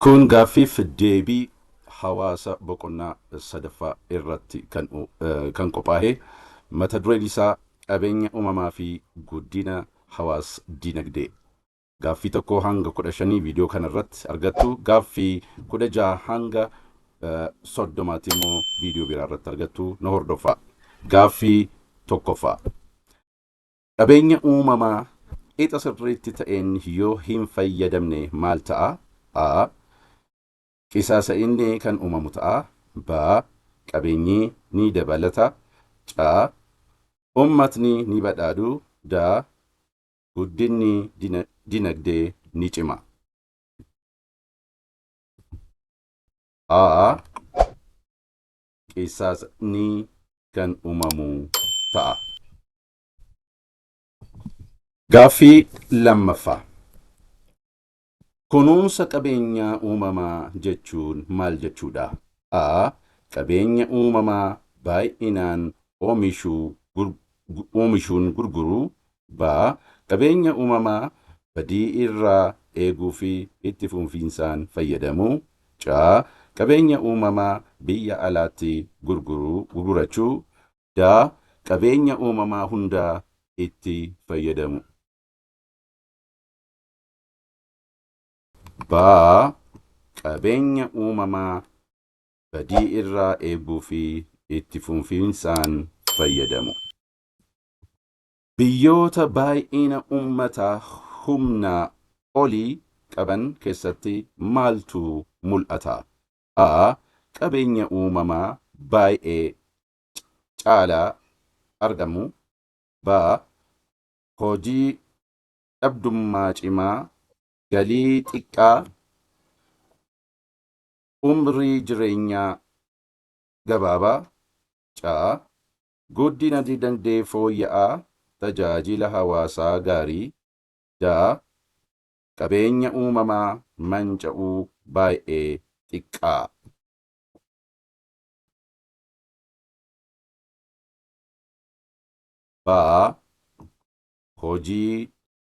Kun gaaffiif deebii hawaasa boqonnaa sadaffaa irratti kan qophaa'e, mata dureen isaa qabeenya uumamaa fi guddina hawaas dinagdee. Gaaffii 1 hanga 15 viidiyoo kana irratti argattu. Gaaffii 16 hanga 30tti immoo viidiyoo biraa irratti argattu. Na hordofaa. Gaaffii tokkoffaa. Qabeenya uumamaa qixa sirriitti ta'een yoo hin fayyadamne maal ta'a? A. Qisaasa'inni kan uumamu ta'a. B. Qabeenyi ni dabalata. C. Uummatni ni badhaadhu. D. Guddinni dinagdee ni cima. A. Qisaasa'inni kan uumamu ta'a. Gaaffii lammaffaa. Kunuunsa qabeenya uumamaa jechuun maal jechuudha? A. Qabeenya uumamaa baay'inaan oomishuun gurguruu. B. Qabeenya uumamaa badii irraa eeguu fi itti fufiinsaan fayyadamuu. C. Qabeenya uumamaa biyya alaatti gurgurachuu. D. Qabeenya uumamaa hundaa itti fayyadamu. B. Qabeenya uumamaa badii irraa eeguu fi itti fufiinsaan fayyadamu. Biyyoota baay'ina uummataa humnaa olii qaban keessatti maaltu mul'ata? A. Qabeenya uumamaa baay'ee caalaa argamu. B. Hojii dhabdummaa cimaa, galii xiqqaa, umrii jireenyaa gabaabaa. C. Guddina dinagdee fooyya'aa, tajaajila hawaasaa gaarii. D. Qabeenya uumamaa manca'uu baay'ee xiqqaa. B. Hojii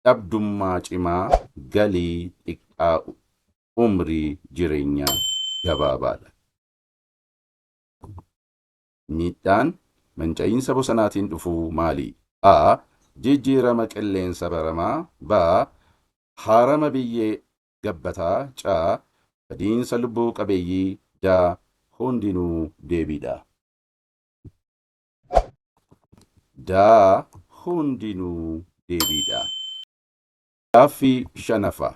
dhabdummaa cimaa, galii xiqqaa, umrii jireenyaa gabaabaadha. Miidhaan manca'iinsa bosonaatiin dhufu maali? A. Jijjiirama qilleensa baramaa. B. Haarama biyyee gabbataa. C. Badiinsa lubbuu qabeeyyii. D. Hundinuu deebiidha. D. Hundinuu deebiidha. Gaaffii shanaffaa.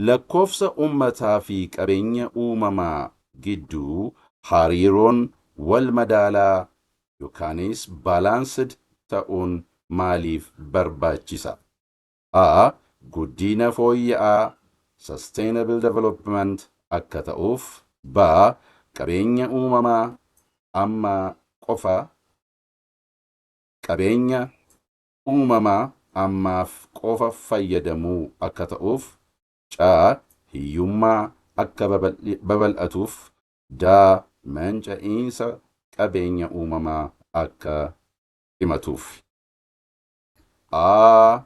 Lakkoofsa uummataa fi qabeenya uumamaa gidduu hariiroon wal madaalaa yookaanis balanced ta'uun maaliif barbaachisa? A. Guddina fooyya'aa, sustainable development, akka ta'uuf. B. Qabeenya uumamaa amma qofa qabeenya uumamaa ammaaf qofa fayyadamuu akka ta'uuf. C. Hiyyummaa akka babal'atuuf. D. Manca'iinsa qabeenya uumamaa akka himatuuf. A.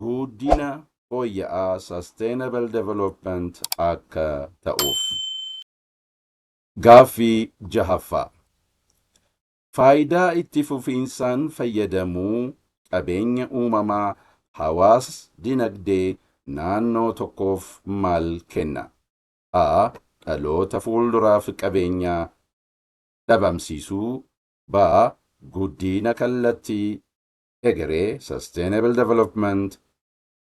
Guddina fooyya'aa, sustainable development, akka ta'uuf. Gaaffii jahaffaa. Faayidaa itti fufiinsaan fayyadamuu qabeenya uumamaa hawaas dinagdee naannoo tokkoof maal kenna? A. Dhaloota fuulduraaf qabeenya dhabamsiisuu. B. Guddina kallattii egeree, sustainable development,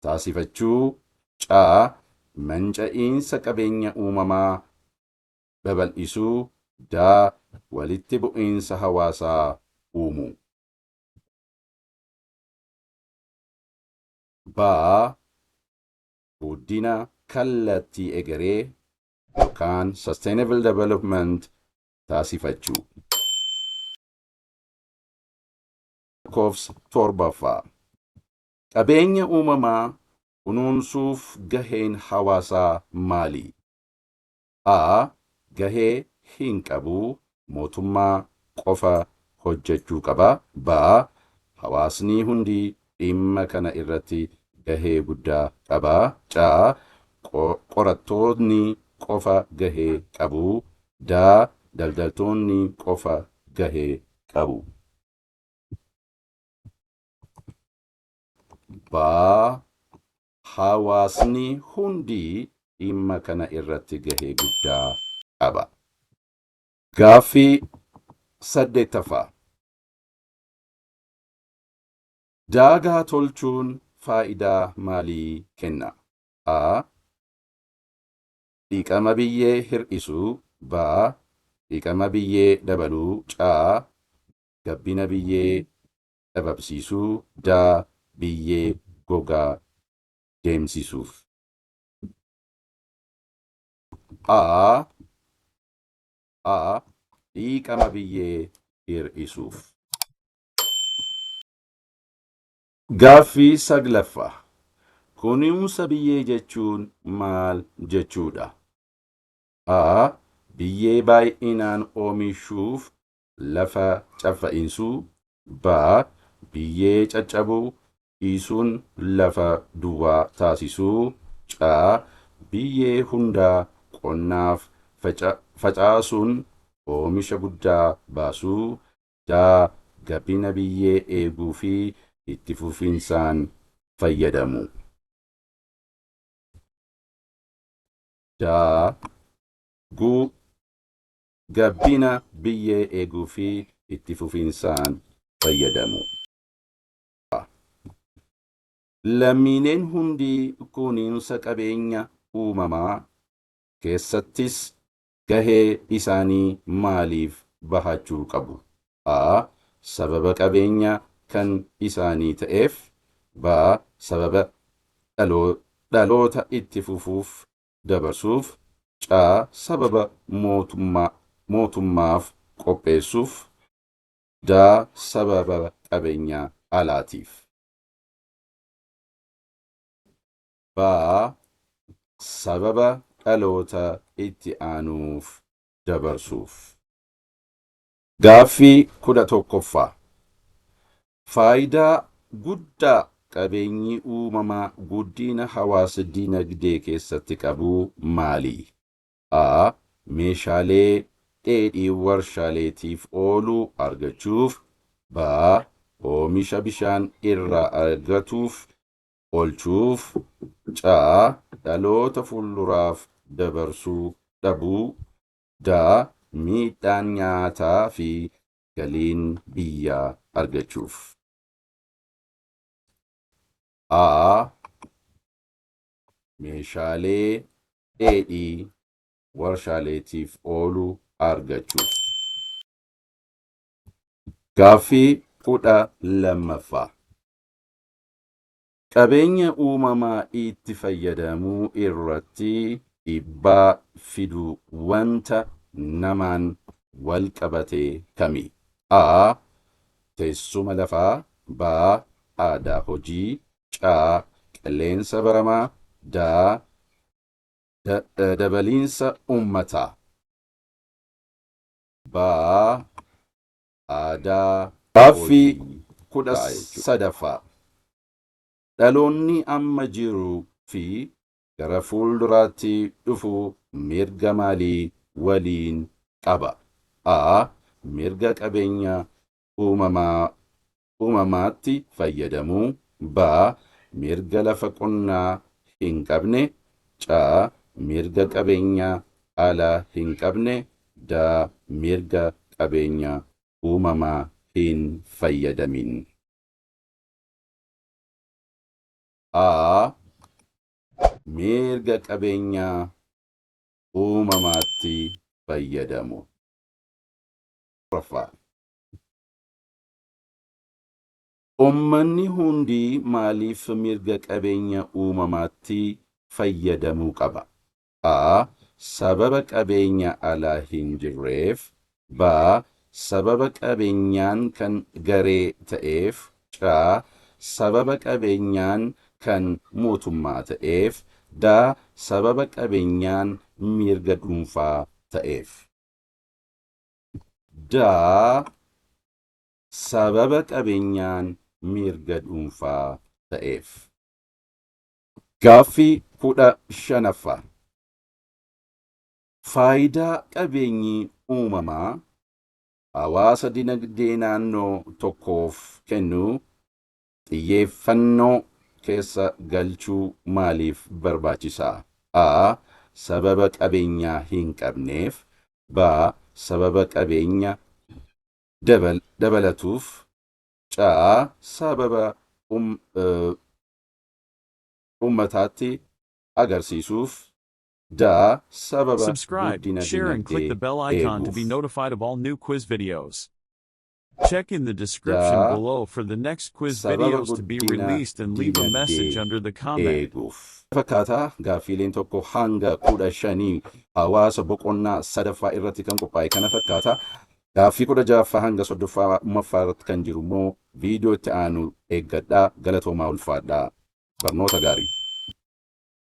taasifachuu. C. Manca'iinsa qabeenya uumamaa babal'isuu. D. Walitti bu'iinsa hawaasaa uumuu. B. Guddina kallattii egeree yookaan sustainable development taasifachuu. Lakkoofsa torbaffaa. Qabeenya uumamaa kunuunsuuf gaheen hawaasaa maali? A. Gahee hin qabu, mootummaa qofa hojjechuu qaba. B. Hawaasni hundi dhimma kana irratti gahee guddaa qaba. C. Qorattoonni qofa gahee qabu. D. Daldaltoonni qofa gahee qabu. B. Hawaasni hundi dhimma kana irratti gahee guddaa qaba. Gaaffii 8ffaa. Daagaa tolchuun faayidaa maalii kenna? A. Dhiqama biyyee hir'isuu. B. Dhiqama biyyee dabaluu. C. Gabbina biyyee dhabamsiisuu. D. Biyyee gogaa deemsisuuf. A. A. Dhiqama biyyee hir'isuuf. Gaaffii 9ffaa. Kunuunsa biyyee jechuun maal jechuudha? A. Biyyee baay'inaan oomishuuf lafa caffa'insuu. B. Biyyee caccabuu dhiisuun lafa duwwaa taasisuu. C. Biyyee hundaa qonnaaf facaasuun oomisha guddaa baasuu. D. Gabbina biyyee eeguu fi itti fufinsaan fayyadamuu. D. Gabbina biyyee eeguu fi itti fufinsaan fayyadamuu. Lammiileen hundi kunuunsa qabeenya uumamaa keessattis gahee isaanii maaliif bahachuu qabu? A. Sababa qabeenya kan isaanii ta'eef. B. Sababa dhaloota itti fufuuf dabarsuuf. C. Sababa mootummaaf qopheessuuf. D. Sababa qabeenya alaatiif. B. Sababa dhaloota itti aanuuf dabarsuuf. Gaaffii 11ffaa. Faayidaa guddaa qabeenyi uumamaa guddina hawaasa dinagdee keessatti qabu maali? A. Meeshaalee dheedhii warshaaleetiif oolu argachuuf. B. Oomisha bishaan irraa argatuuf oolchuuf. C. Dhaloota fuulduraaf dabarsuu dhabuu. D. Miidhaan nyaataa fi galiin biyyaa argachuuf. A. Meeshaalee dheedhii warshaaleetiif oolu argachuuf. Gaaffii 12ffaa. Qabeenya uumamaa itti fayyadamuu irratti dhiibbaa fidu wanta namaan walqabate kami? A. Teessuma lafaa. B. Aadaa hojii. C. Qilleensa baramaa. D. Dabaliinsa uummataa. B. Aadaa Gaaffii hojii 13ffaa. Dhaloonni amma jiruu fi gara fuulduraatti dhufu mirga maalii waliin qaba? A. Mirga qabeenya uumamaatti fayyadamuu. B. Mirga lafa qonnaa hin qabne. C. Mirga qabeenya alaa hin qabne. D. Mirga qabeenya uumamaa hin fayyadamin. A. Mirga qabeenya uumamaatti fayyadamu. 4ffaa. Uummanni hundi maaliif mirga qabeenya uumamaatti fayyadamuu qaba? A. Sababa qabeenya alaa hin jirreef. B. Sababa qabeenyaan kan garee ta'eef. C. Sababa qabeenyaan kan mootummaa ta'eef. D. Sababa qabeenyaan mirga dhuunfaa ta'eef. D. Sababa qabeenyaan mirga dhuunfaa ta'eef. Gaaffii 15ffaa. Faayidaa qabeenyi uumamaa hawaasa dinagdee naannoo tokkoof kennu xiyyeeffannoo keessa galchuu maaliif barbaachisa? A. Sababa qabeenyaa hin qabneef. B. Sababa qabeenya dabalatuuf. C. Sababa ummataatti agarsiisuuf. D. Sababa Subscribe, guddina share, and click dinagdee the bell icon to be eeguuf. notified of all new quiz videos. Check in the description D. below for the next quiz Sababa videos to be guddina released and leave a message dinagdee under the comment. eeguuf. Fakkaataa gaaffiileen 1 hanga 15 hawaasa boqonnaa sadaffaa irratti kan qophaa'e kana fakkaata. Gaaffii 16ffaa hanga 30ffaa irratti kan jiru immoo viidiyoo itti aanu eeggadhaa. Galatoomaa, ulfaadhaa. Barnoota gaarii.